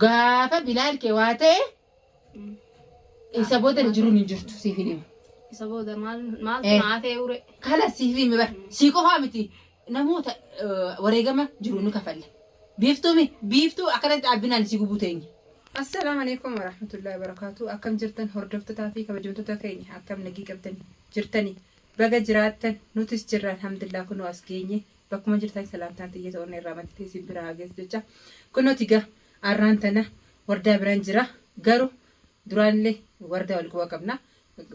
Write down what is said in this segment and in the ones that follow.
Gaafa Bilaal kee waa ta'e isa booda jiruun hin jirtu siif hin himu. Isa booda maal maaltu Eh. naa hafee ure? Kala siif himi bar. Sii qofaa miti. Namoota wareegama jiru ni kafalla. Biiftuu mi? Biiftuu akkanatti dhaabbinaan si gubuu teenya. Assalaamu alaikum warahmatullahi wabarakatuh. Akkam jirtan hordoftotaa fi kabajamtoota keenya akkam nagii qabdan jirtani baga jiraattan nutis jirra alhamdulillah kunoo as geenye bakkuma jirtan salaamtaan tiyya ta'uun irraa madditee isin bira haa geessu jecha kunooti gaa arraan tana wardaa biraan jira garuu duraanillee wardaa wal quba qabna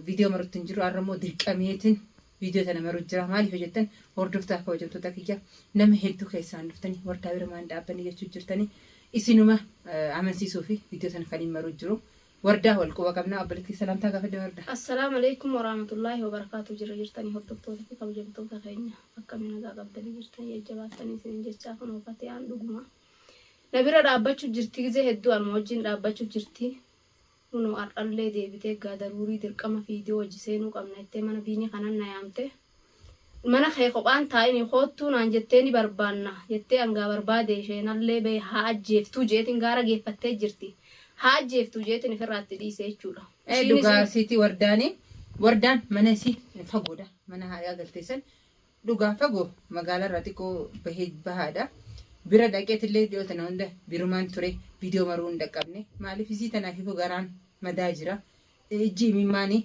viidiyoo marutti hin jiru har'a immoo dirqameetiin viidiyoo tana maru jira maaliif yoo jettan hordoftoota kabajamtoota kiyya nama hedduu keessaan dhuftanii wardaa bira maan dhaabbanii jechuu jirtanii isinuma amansiisuu fi viidiyoo tana kan hin maru jiru wardaa wal quba qabna obboleettii salaamtaa gaafadhe wardaa. Assalaamu alaikum warahmatullaahi wabarakaatu jirra jirtanii hordoftoota fi kabajamtoota keenya akkami nagaa qabdanii jirtanii jajjabaattanii isinin jechaa kun fatiyaan dhuguma na bira dhaabbachuu jirti gizee hedduu anuma wajjin dhaabbachuu jirti kunoo har'allee deebitee gaa daruurii dirqama fiidiyoo wajji seenuu qabna jettee mana biinii kanan na yaamte mana kee kophaan taa'ini koottuu naan jettee ni barbaanna jettee angaa barbaade isheenallee bee haa ajjeeftuu jeetiin gaara geeffattee jirti haa ajjeeftuu jeetiin ofirraatti dhiise jechuudha. Ee dhugaa siiti wardaani wardaan mana isii fagoodha mana haadhaa galteessan dhugaa fagoo magaalaa irraa xiqqoo bahee bahaadha. Bira dhaqeetillee dhiyoo tana hunda birumaan ture viidiyoo maruu hin dhaqqabne maaliif isii tanaaf ifuu garaan madaa jira ijji imimmaanii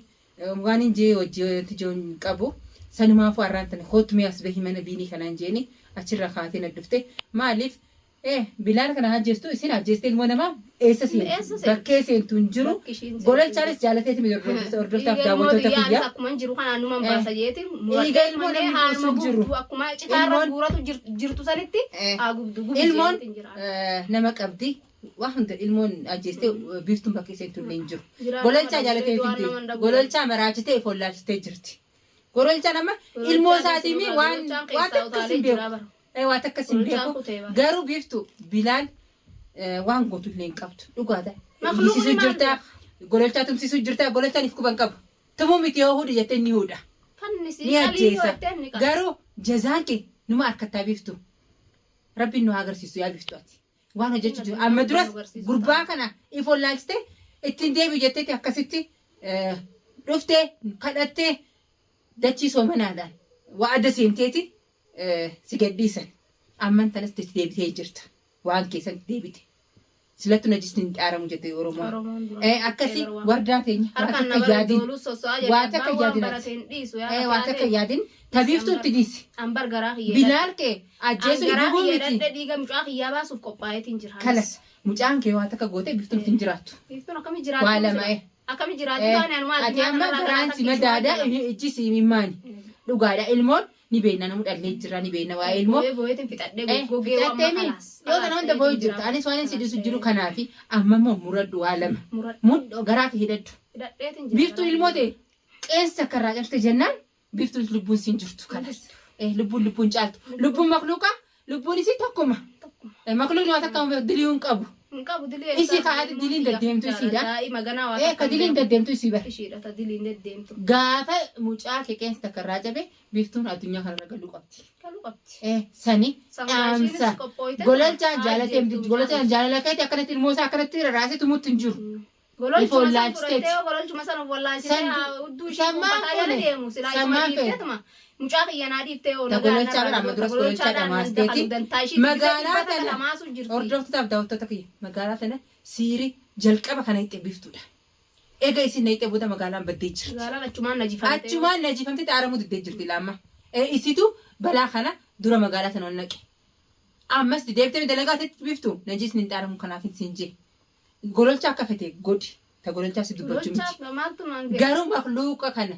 waan hin jee hojii wanti jiru hin qabu sanumaafuu har'aan tana kootu mee as bahi mana biinii kanaan jeeni achirra kaatee na dhufte maaliif Bilaal kana ajjeestu isin ajjeeste ilmoo namaa eessa seentu Eessa seentu? bakkee seentu hin jiru Bakki ishiin seentu gololchaanis jaalateeti miti hordoftaaf daawwattoota kiyya. Akkuma jiru kanaan numan Eh. baasa jeetiin Dhiiga ilmoo namni buusu hin jiru. Akkuma citaarra Ilmoon- guuratu jirtu sanitti Eh. haa gubdu gubi Ilmoon jeetiin jira. nama qabdi waa hunda ilmoon ajjeeste biiftuun bakkee seentu illee hin jiru. Jiraan Gololchaa nama jaalateeti dhabdu, miti du'aan nama dhabu. gololchaa maraachitee follaalchitee jirti. Gololchaan amma ilmoo isaatii mi waan Gololchaan waan keessaa takkas utaalee hin jira beeku. bara. Waa takkas hin Gololchaan beeku. kutee bara. Garuu biiftu Bilaal waan gootu illee hin qabdu. Dhugaadha. Makluuqni Hiisisuu maal jirta. Gololchaa tumsiisuu jirta. Gololchaan if quban qabu. Tumuu miti yoo huudhu jettee ni huudha. Fannisii Ni qalii yoo ajjeesa. jettee ni qala. Garuu jazaan kee numa harkattaa biiftu. Rabbiin nu haa agarsiisu yaa biiftu ati. Waan hojjechuu jiru. Amma duras gurbaa kana if wallaalchite ittiin deebi'u jetteeti akkasitti dhuftee kadhattee dachii soomanaadhaan wa'ada seenteeti si gadhiisan. Amman tanas itti deebitee jirta. Waan keessan deebite. Silattu najisni hin xaaramu jette Oromoon. Oromoon duraan Akkasii jettee bara wardaa teenya waa Harkaan takka na bara yaadin. dooluu sosso'aa jedhe Waa takka abbaan waan yaadin barate ati. hin dhiisu yaa Waa Fatiyaa takka ta'e. yaadin. Tabiiftuu itti dhiisi. Ambar garaa kiyya Bilaal kee ajjeesuu Garaa gubuu kiyya miti. dhadhe dhiiga mucaa kiyyaa baasuuf qophaa'eetiin jira. Kalas mucaan kee waa takka gootee biftuun hin jiraattu. Biiftuun akkami jiraachuu Waa lama eh. Akkami jiraachuu taane anuma Ati addunyaa amma kanarraa garaan garaa si takka madaadha ishuma ijji si imimmaani. Dhugaadha ilmoon ni beekna namu dhallee jira ni beekna waa'ee ilmoo. Boo'ee boo'eetiin fixadhee goggogee waan Fixattee mi? makalaas. Yoo kana hunda boo'u jirta. Anis waan si dhiisu jiru kanaafi amma immoo muradhu waa lama. Muradhu. Mudhu garaa kee hidhadhu. Hidhadheetiin jira. Biiftuu ilmoo ta'e qeensa akka irraa cabsite jennaan biiftuun lubbuun siin jirtu kanas. Lubbuun lubbuun caaltu. Lubbuun makluuqa lubbuun isii tokkuma. Tokkuma. Makluuqni waa takka dilii hin qabu. Hin qabu dilii Isii kaa'ate diliin deddeemtu isiidha. Daa'ima ganaa waa Ka diliin deddeemtu isii bara. Ishiidha ta diliin deddeemtu. Gaafa mucaa kee qeensa takka irraa cabe biiftuun addunyaa kanarra galuu qabdi. Galuu qabdi. Sani Sangaa ishiinis dhaamsa. qophooyte. Gololchaan jaalatee miti. Gololchaan jaalala keeti akkanatti ilmoo isaa akkanatti rarraasee tumutti hin jiru. Gololchuma san wallaalchiteeti. fudhattee gololchuma san of wallaalchitee San- haa hudduu ishii sammaan kuufataa jala fuune. deemu silaa isuma Sammaan feene. dhiifteetuma mucaa kiyya naa dhiiftee oo Ta nagaa gololchaa narraa bara amma jiru. duras Ta gololchaadhaan gololchaa nan dhamaasteeti. dakalu dantaa ishii Magaalaa tana dhamaasuu jirti. hordoftootaaf daawwattoota kiyya magaalaa tana siirii jalqaba kana itti biiftuudha. Eega isin na itti booda magaalaan baddee jirti. Magaalaan achumaan najifamtee. Achumaan najifamtee xaaramuu diddee jirti laamma. Isitu balaa kana dura magaalaa tana ol naqe. Ammas deebitee dalagaa ta'etti biiftu najisni hin xaaramu kanaaf hin siin jee. Gololcha akka fete godhi. Ta gololchaa si dubbachuu miti. Gololchaaf maaltu naan ga'e? Garuu makluuqa kana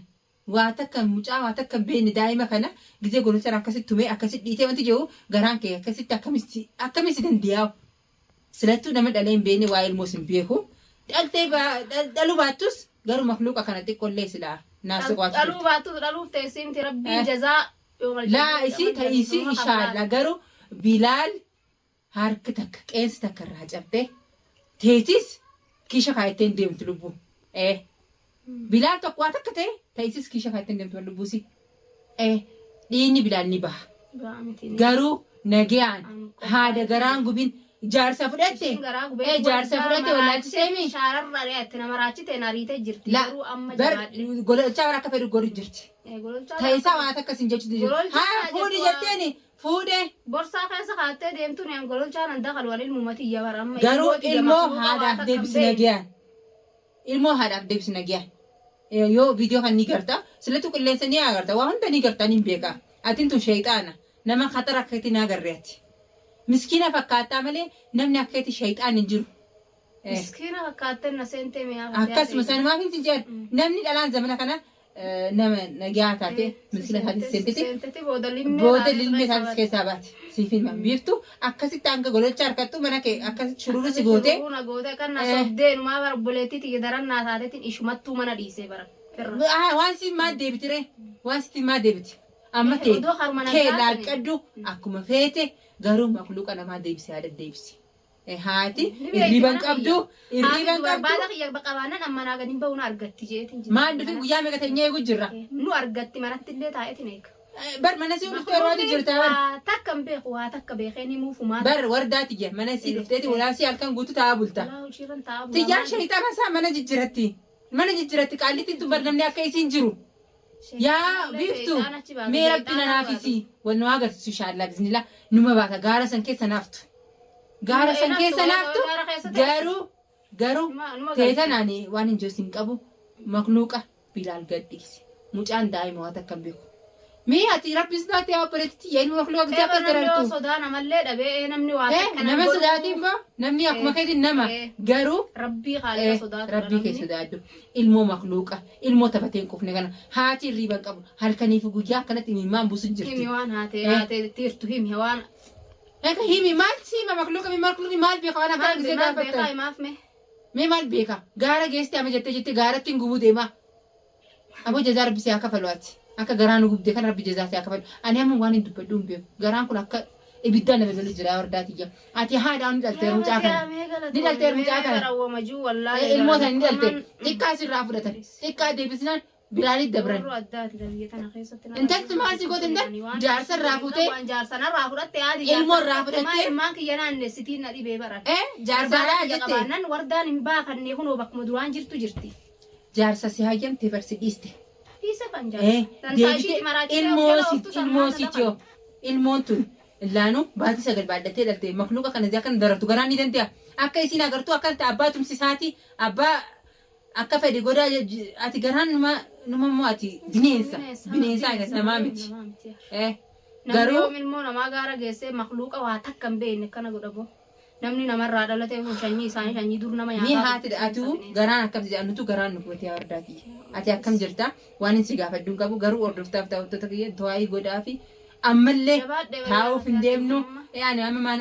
waa takka mucaa waa takka hin beekne daa'ima kana gizee gololchaan akkasitti tumee akkasitti dhiitee wanti jiru garaan kee akkasitti akkamitti akkamitti dandeeyaa silattuu nama dhalee hin beekne waa ilmoos hin beeku dhaltee dhaluu baattus garuu makluuqa kana xiqqoollee silaa naasuu qabaatu Dhaluu baattus dhaluuf teessimti rabbiin Eh. jazaa yoo Laa isii ta isii ishaalla garuu Bilaal harki takka qeensi takka irraa cabtee teetis kiisha kaayattee hin deemtu lubbuu. Bilaal tokko waa takka ta'e ta isis kiisha kaayattee hin deemtu lubbuusi. Dhiigni Bilaal ni baha. Garuu nagayaan haada garaan gubin Jaarsa fudhatte. Ishiin garaa gubee Eh, jaarsa fudhatte wallaalchiseemi. Shaararra dhiyaatti nama raachite na ariitee jirti. La Garuu amma bar jabaadhe. gololchaa bara akka fedhu godhu jirti. Eh, gololchaa Ta'isaa waan akkas hin jechuutu jiru. Gololchaa Haa fuudhi jettu jetteeni fuudhe. Borsaa keessa kaattee deemtu ni gololchaa nan dakalu waan ilmumati iyya bara amma. Garuu ilmoo tiyya ilmoo makluuqa waa haadhaaf takka hin deebisi beekne. nagayaan. Ilmoo haadhaaf deebisi nagayaan. Yoo viidiyoo kan ni garta silatu qilleensa ni agarta waa hunda ni garta ni beeka. Atiin tun sheexaana nama khatara akkaatti na agarre ati. Miskiina fakkaattaa malee namni akkaatti sheexaan hin jiru. Miskiina fakkaattee na seentee mi'aa. Akkasuma sanumaaf hin jedhu namni dhalaan zamana kana nama nagaa taate miskiina taate seentiti Seenteti booda limmee. booda lilmee isaatis keessaa baate siif hin biiftu akkasitti hanga gololcha harkattu mana kee akkasitti shururu si goote Shuruuna goote kan na sobdee numaa bara obboleettii tiyya darannaa taateetiin ishumattuu mana dhiisee bara. Firra. Waan si maa deebiti ree waan sitti maa deebiti amma kee Odoo haruma kee nagaa sanii. laaqqaddu akkuma feete garuu makluuqa namaa deebisi haadha deebisi. Haati Ni beekti hirriban mana qabdu kiyya. Haati hirriban qabdu barbaada kiyya qabaannan amma naa gadi hin bahu na argatti jeetiin jira. maal dhufin guyyaa meeqa teenyee eegu jirra. Nu argatti manatti illee taa'eetiin eega. Bar mana si dhufte yeroo ati jirta bar. Waa takka hin beeku waa takka beekee ni muufumaa. Bar wardaati jee mana si dhufteeti walaasii halkan guutuu taa'aa bulta. Walaa hojiirran taa'aa bulaa. Tiyyaan shayxaana isaa mana jijjiiratti. Mana jijjiiratti qaallittiin tun bar namni akka isiin jiru. Yaa biiftu mee rabbi na naafisi wal nu agarsiisu inshaAllah bismillah numa baata gaara san keessa naaftu. Gaara san keessa naaftu garuu garuu teetan ani waan hin jiru hin qabu makluuqa Bilaal gadhiisi. Mucaan daa'ima waan takka hin beeku. Mee ati rabbi sidaatti yaa obboleettii yaa ilma makluuqa gisee akkas darartu. Sodaa namallee dhabee namni waa takka Nama sodaatiin immoo namni akkuma keetiin nama garuu Rabbii haala sodaatu. Rabbii kee sodaadhu. Ilmoo makluuqa ilmoo taphatee hin qufne kana haati hirriiba hin qabu halkanii fi guyyaa akkanatti imimmaan buusu jirti. Himi waan haatee haatee tiirtu himi waan. Egaa himi maal siima makluuqa mi makluuqni maal beeka waan akkana gisee Maal beekaa gaafattan. himaaf mee? Mee maal beeka gaara geessite amma jettee jettee gaaratti hin gubuu deema. Aboo jazaa rabbi si haa kafalu ati. Akka garaa nu gubde kana rabbi jazaa si haa kafalu. Ani amma waan hin dubbadhu hin beeku. Garaan kun akka ibiddaan na balbalu jira yaa wardaa tiyya. Ati haadha ni dhalteer mucaa kana. Ni dhalteer mucaa kana. Ilmoo sana ni dhalte. Xiqqaa sirraa fudhatan. Xiqqaa deebisnaan Bilaalitti dabran. Intalti maal si goote intal? Jaarsa irraa fuutee Jaarsa narraa fudhatte haati Ilmoo irraa fudhattee- Ilmaan kiyya naannessitiin na dhibee baran. Jaarsaalaa jette. Qabaannan wardaan hin baafanne kunoo bakkuma duraan jirtu jirti. Jaarsa si hayyamte barsi dhiiste. Dhiisa kan jaarsa. Dantaa Deebite ishiitti maraachitee ilmoo of jala si ooftu san ilmoo maal na siiti yoo ilmoon tun illaanuu baatii sagal baadhattee dhalte makluuqa kana akkana darartu garaan ni danda'a. Akka isiin agartuu akka abbaa tumsisaati abbaa akka fedhe godaa ati garaan numa numa immoo ati bineensa bineensa namaa miti. Namni Garuu yoom ilmoo namaa gaara geessee makluuqa waa takka hin beekne akkana godhamu. Namni namarraa dhalatee kun sanyii isaanii sanyii dur nama Ni nyaataa haati atuu garaan akkam jedha nutu garaan nu gubate yaa wardaati. Ati akkam jirta waan hin si gaafadhu hin qabu garuu hordoftaaf daawwattoota kiyya du'aayii godhaa fi ammallee Jabaadhe taa'uuf hin deemnu. Ani amma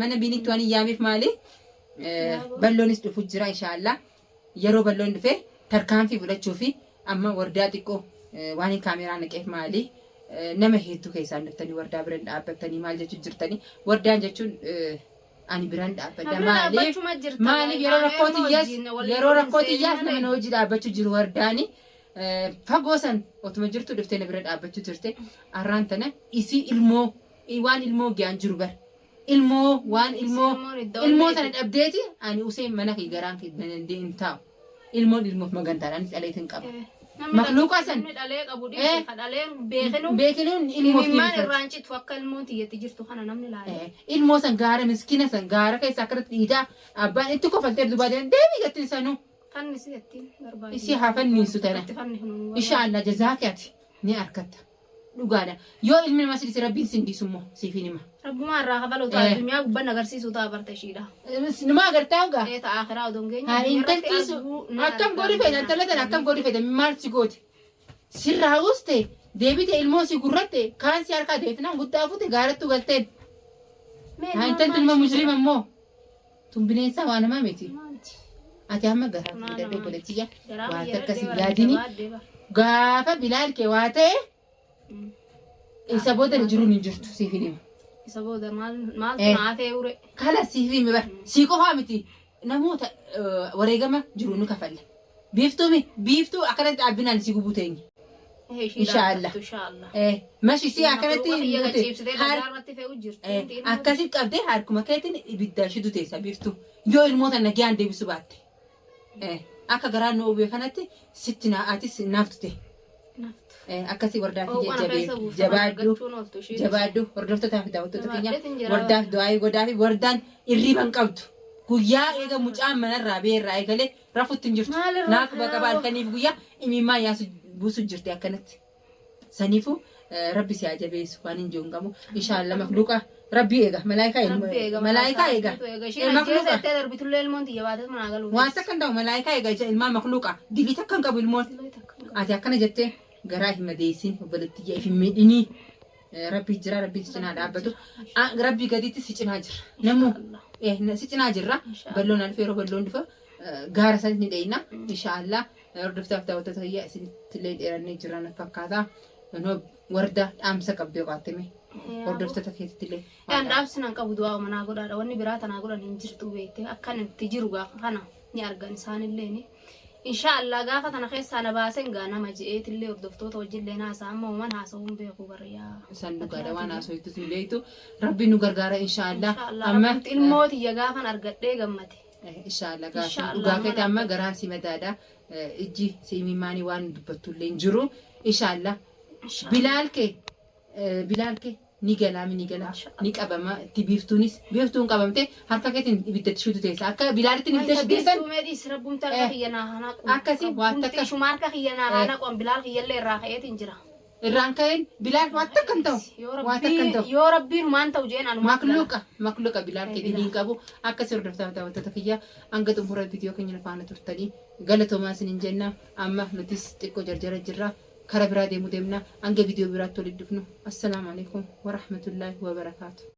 mana biinitti waan hin yaameef maali? Balloonis dhufu jira inshaAllah. Yeroo balloon dhufe tarkaanfii fudhachuu fi amma wardaa xiqqoo waan hin kaameeraa naqeef maali? Nama hedduu keessaan dhuftanii wardaa biran dhaabbattanii maal jechuu jirtanii wardaan jechuun ani biran dhaabbadha Bira maaliif dhaabbachuma jirta. maaliif yeroo rakkoo tiyyaas yeroo rakkoo tiyyaas nama na hojii dhaabbachuu jiru wardaani fagoo san otuma jirtu dhuftee na bira dhaabbachuu jirte arraan tana isii ilmoo waan ilmoo giyaan jiru bar ilmoo waan ilmoo ilmoo tana dhabdeeti ani useen mana kee garaan kee dandee hin taa'u ilmoon ilmoof magantaadhaan dhaleetiin qaba. Makluuqa san. Namni dhalee qabu dhiise ka dhaleen beekinu Beekinuun ilmoof imimmaan deebifatti. irraan citu akka ilmoon tiyyatti jirtu kana namni laale. Ilmoo san gaara miskiina san gaara keessa akkanatti dhiitaa abbaan itti kofaltee dubaa deeman deebii gattiin sanuu. Fannisi jettiin barbaadu. Isii haa fanniisu tana. Itti fannifnu. Inshaallah jazaa kee ati ni argatta. Dhugaadha. Yoo ilmi namaa si dhiise rabbiin sin dhiisu immoo siif hin hima. Rabbumaa irraa kafalu ta'a addunyaa gubban agarsiisu ta'a barta ishiidha. Numa agartaa ogaa. Ee ta'a akhiraa odoo hin geenye. Haa addunyaa irratti intalti sun arguu na akkam argaa godhi feeta intala tana akkam godhi feeta maal si goote. Sirraa uste deebite ilmoo si gurratte kaan si harkaa deefinaan guddaa fuute gaarattu galteen. Mee Haa ilmaan intalti maal ilma ishii mujrima immoo tun bineensaa waa namaa miti. Maalti? Ati amma garaa Maal fidadhu namaa? obboleettiyya. Garaa Waan kiyya takka si irratti yaadini. jabaadhee bara. Gaafa bilaal kee waa ta'e isa booda jiruun hin jirtu siif hin hima. Isa booda maal maaltu naa hafee ure? Kala siif himi bar. Sii qofaa miti namoota wareegama jiru nu kafalla. Biiftuu mi biiftuu akkanatti dhaabbinaan si gubuu teenye. Inshaallah. Inshaallah. Mashi si akkanatti Kiyya nuti gachiibsitee dhagaarratti fe'u jirti. Akkasi qabdee harkuma keetiin ibiddaan shidu teessa biiftu. Yoo ilmoota nagayaan deebisu baatte. Akka garaan nu oobee kanatti sitti na atis naaf tute. Naftu. Akkasii wardaaf Oowwan keessa buuftama jabaadhu. argachuun ooltu isheen. Jabaadhu hordoftootaa fi daawwattoota keenya Jabaadheetiin jira. wardaaf du'aayii godhaa fi wardaan irriiba hin qabdu. Guyyaa eega mucaan manarraa beerraa eegalee rafutti hin jirtu. Maalirraa Naaf bakka haa halkaniif guyyaa imimmaa yaasu buusu jirti akkanatti. Saniifuu rabbi si haa jabeessu waan hin jiru hin qabu. Inshaallah makluuqa rabbi eega malaayikaa Rabbi eega. malaayikaa eega. Isheen Makluuqa. ajjeesa ittee darbitullee ilmoon tiyya baatee manaa galuu. Waan takka hin ta'u malaayikaa eega ilmaan makluuqa dilii takka hin qabu ilmoon. Ati akkana jettee garaa hin madeessin obboleettii if hin miidhinii. Rabbi jira rabbi si cinaa dhaabbatu. Rabbi gaditti si cinaa jira. Namuu si cinaa jirra. Balloon alfa yeroo balloon dhufa gaara isaatti ni dheeyna. Inshaallah hordoftaaf daawwattoota kiyya isinittillee dheerannee jiran fakkaata. Noo warda dhaamsa qabdee qaattime hordoftoota keessattillee. Yaan dhaabsi nan qabu du'aa manaa godhaadha. Wanni biraa tanaa godhan hin jirtu beekte. Akkan itti jiru gaafa kana ni argan isaanillee. Inshaallah gaafa tana keessaa na baaseen gaa nama je'eetillee hordoftoota wajjillee naasaa amma uuman haasa'uun beeku baryaa. Isaan dhugaadha waan haasoftu hin beektu. Rabbi nu gargaara inshaallah. Inshaallah Amma rabbitti ilmoo tiyya gaafan argadhee gammade. Inshaallah gaafa Inshaallah, dhugaa keeti mana amma garaan si madaadha. Ijji si imimmaanii waan dubbattullee hin jiru. Inshaallah. Inshaallah. Bilaal kee ni galaami ni gala Inshaallah. ni qabama itti biiftuunis biiftuun qabamte harka keetiin ibiddatti shuutu teessa akka bilaalitti ibidda shuuteessan. Biiftuu meedhiis rabbumti harka kiyya naa haa naqu. Akkasii waan takka- Shuma harka kiyya naa haa naqu bilaal kiyyallee irraa ka'eetiin jira. Irraan ka'een bilaal waan takka hin ta'u Yoo waan takka hin rabbii ta'u. yoo rabbiin humaan ta'u jeen anuma. Makluuqa makluuqa bilaal kee diliin qabu akkasii hordoftaa daawwattoota kiyya hanga xumura viidiyoo keenya faana turtanii galatoomaa isiniin jenna. Amma nutis xiqqoo jarjara jirra kara biraa deemuu deemna hanga viidiyoo biraatti walitti dhufnu assalaamu alaikum warahmatullaahi wabarakaatu.